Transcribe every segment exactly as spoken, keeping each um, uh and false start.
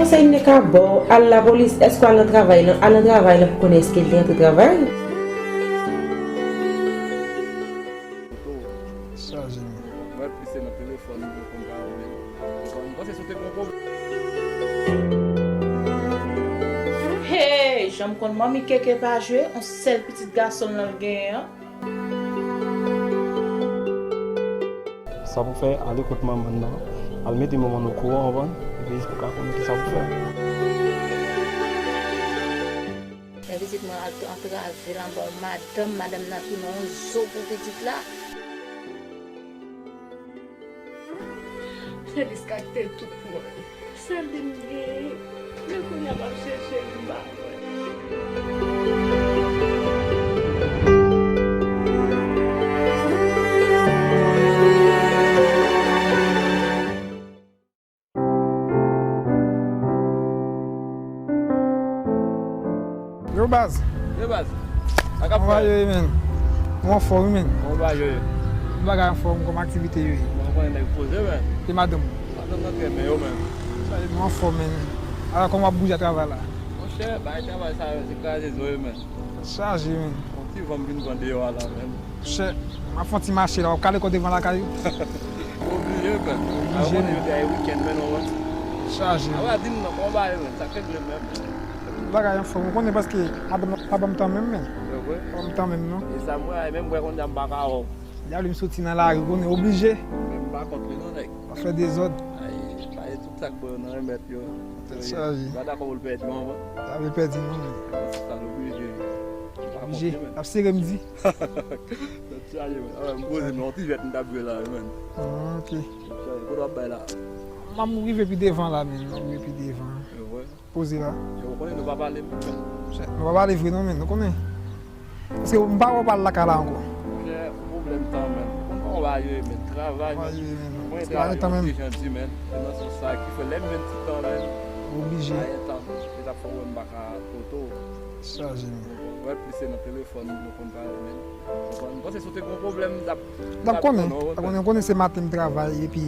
Konsèy m te ka ba w, al lapolis, èske w al nan travay lan? Al nan travay lan pou konnen èske l te antre travay. Chaje, men. Mwen plis se nan telefòn m yo konn pale, men. Bon, m panse si w te gen yon pwoblèm. Hey, jan m konn manmi Keke pa jwe, yon sèl pitit gason l lan l genyen an. Sa pou fè, ale kot manman nan, al mete manman nan okouran, w konprann? Epi ou ka konnen kisa pou fè. Men pitit mwen al antrave l anba yon madanm, madanm nan tounen yon zo pou pitit la. Feliska kite tout pou mwen. Sèl li m genyen. Men kounye a m ap chèche li m pa jwenn. Yo baz. Yo baz. Sa k ap fèt? Kòman bagay yo ye, men? Mwen anfòm wi, men. Kòman bagay yo ye? Bagay anfòm, kòman aktivite yo ye? Mwen konnen nèg poze, men. E madanm? Madanm nan trè byen yo, men. Sa ye, mwen anfòm, men. Ala kòman w ap bouje a travay la? Monchè, bagay travay sa yo, se kraze zo yo, men. Chaje, men. Yon ti van m vin pran deyò a la, men. Chè, m ap fè yon ti mache la, w ap kale kò devan lakay ou? Oblije, men. Oblije, men. Avan yo te ay wikenn, men, non, men. Chaje. Avan di m non, kòman bagay, men? Sa k regle, men? Bagay anfòm, ou konnen paske madanm nan pa ban m tan menm, men. Se vre? Pa ban m tan menm, non. E sa m wè, e menm wè kounye a m pa ka wè w. Dyab li m soti nan lari, ou konnen, oblije. Men m pa kont li, non, nèg. Pa fè dezòd. Ay, pa e tout sa k bon yo nan remèt yo. Tèt chaje. Ou pa dakò pou l pèdi, non, men? Sa vle pèdi, non, men. Sa l oblije. Oblije. L ap sere m di. Tèt chaje, men. Ah, m poze, men, yon ti jwèt m t ap jwe la, men. Ah, ok. Tèt chaje. Kote w ap bay la? M ap rive pi devan la, men. M ap rive pi devan. E vre? Poze la. Yo, ou konnen nou pa pale, men. Nou pa pale vre, non, men. Nou konnen. Paske m pa wè w pral lakay la ankò. Monchè, pwoblèm tan, men. Ou konn kòman bagay yo ye, men. Travay, men. Mwen travay yon ti jan di, men. Se nan sans sa ki fè lè m jwenn ti tan, men. Oblije. Pa gen tan, men. Se sa k fè w wè m pa ka poto. Chaje, men. Mwen plis se nan telefòn nou konn pale, men. Ou konprann? M panse si w te gen yon pwoblèm, m t ap, m t ap konnen. M t ap konnen, konnen se maten m travay, epi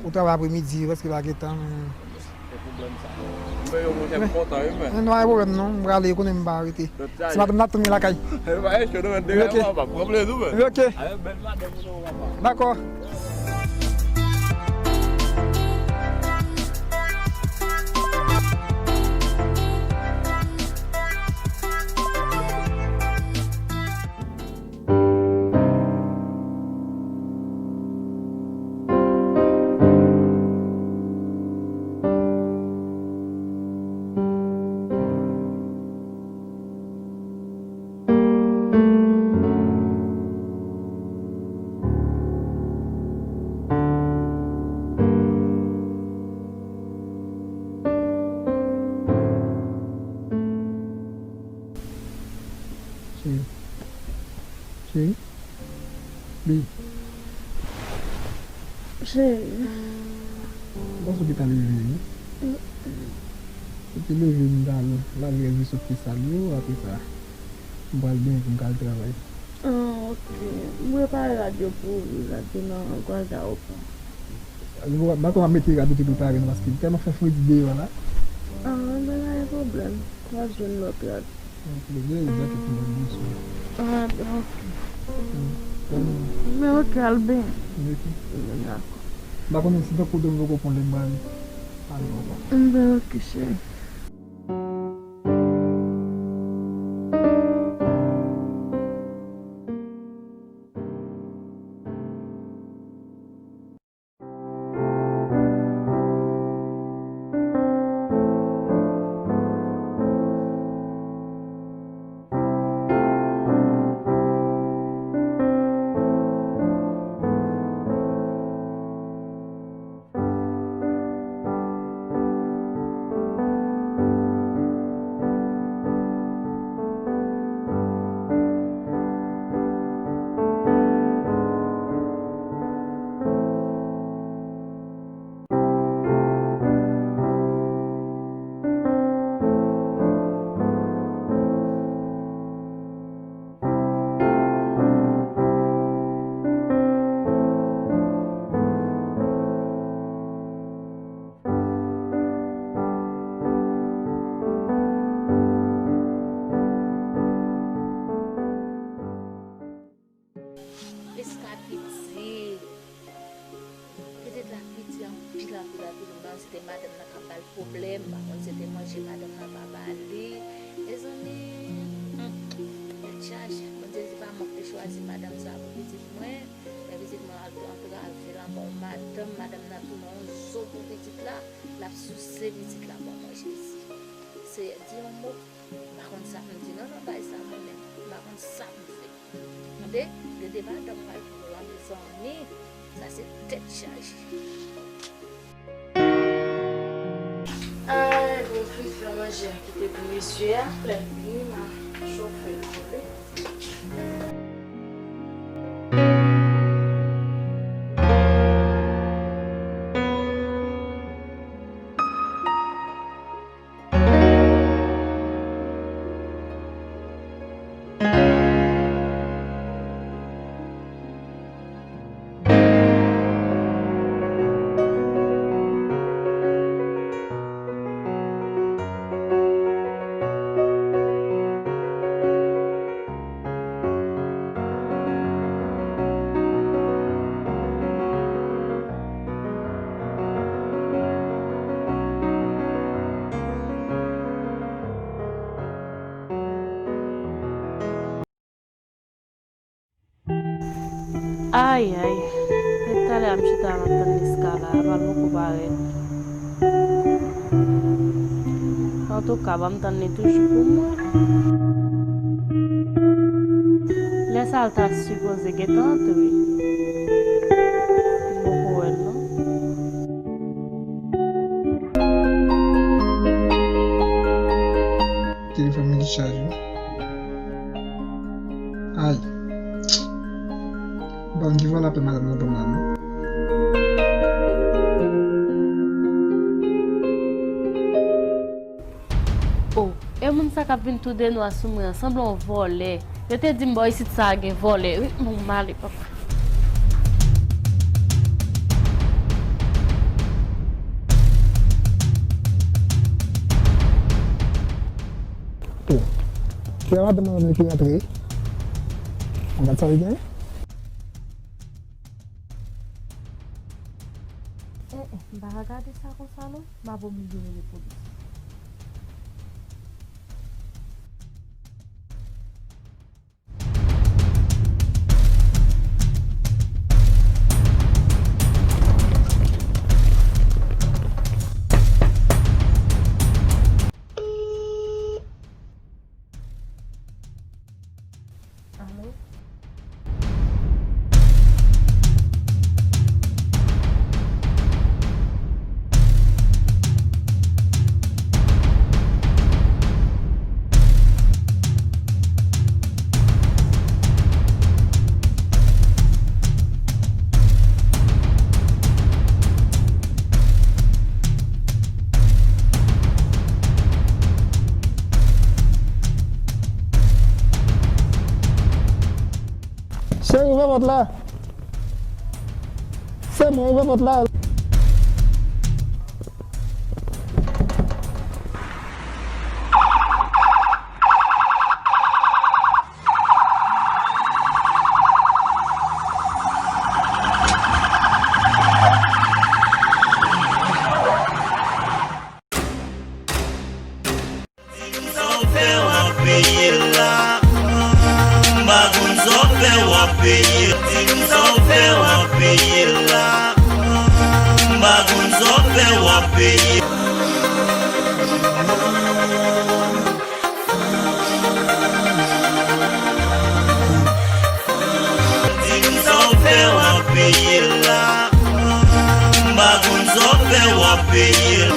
ou travay apremidi, prèske pa gen tan, men. Se pwoblèm sa. Men yo, monchè, m kontan, wi, men. Men, pa gen pwoblèm, non. M prale, konnen m pa rete. Se madanm nan tann mwen lakay. E pa enchè, non, men, degaje w, papa. Pran plezi w, men. Ok. Avèk bèl madanm ou, non, papa. Dakò. Cheri. Cheri. Baby. Cheri. Ou panse w te ka leve, wi? Mm-mm. Ou te leve, m t al lave rès vèso ki te sal yo, apre sa, m pral benyen pou m ka al travay. Ah, ok. M prepare rad yo pou ou, rad yo nan gwaz a ou pran. Baton ap mete rad ou te prepare nan, paske li tèlman fè fredi deyò la. Ah, enben pa gen pwoblèm. W ap jwenn lòt rad. Ok, bebe, dakò, pou mwen, bonswa. Ah, ben, ok. Mm. Men ok, al benyen. Ok. Men dakò. M pa konnen si tankou de m poko pran lè m prale. Al, baba. Ben, ok, cheri. di madanm sa pou pitit mwen, men pitit mwen al antrave l ankò yon madanm, madanm nan tounen yon zo pou pitit la, l ap souse pitit la ban mwen, Jezi. Seyè, di yon mo, m pa konn sa pou m di non, nan bagay sa mwen menm, m pa konn sa pou m fè. Tande, gen de madanm pral pran mezanmi, sa se tèt chaje. Ay, bon, fin fè manje a ki te pou mesye a. Lè l vini, m a chofe l pou li. Ay, ay. Depi talè a m chita m ap tann Niska la, apa l poko parèt. Antouka, ban m tann li toujou pou mwen. Lè sa l ta sipoze gentan antre. M poko wè l non. Telefòn mwen ki chaje. Ay. Bon, ki vwa lapè madanm nan ban m la non. Oh, e moun sa k ap vin tou de nwa sou mwen an sanble yon vòlè. Yo te di m bò isit sa a gen vòlè. Wi, bon, m ale, papa. Oh, ki madanm nan ki rantre? Ann gad sa li gen. Eh, eh, m pa ka gade sa konsa non. M ap oblije rele polis. Alo? Cheri, ouvè pòt la. Se mwen, ouvè pòt la. Di m sa w fè w ap peye l la. M pa konn sa w fè w ap peye l. Di m sa w fè w ap peye l la. M pa konn sa w fè w ap peye l. Di m sa w fè w ap peye l la. M pa konn sa w fè w ap peye l.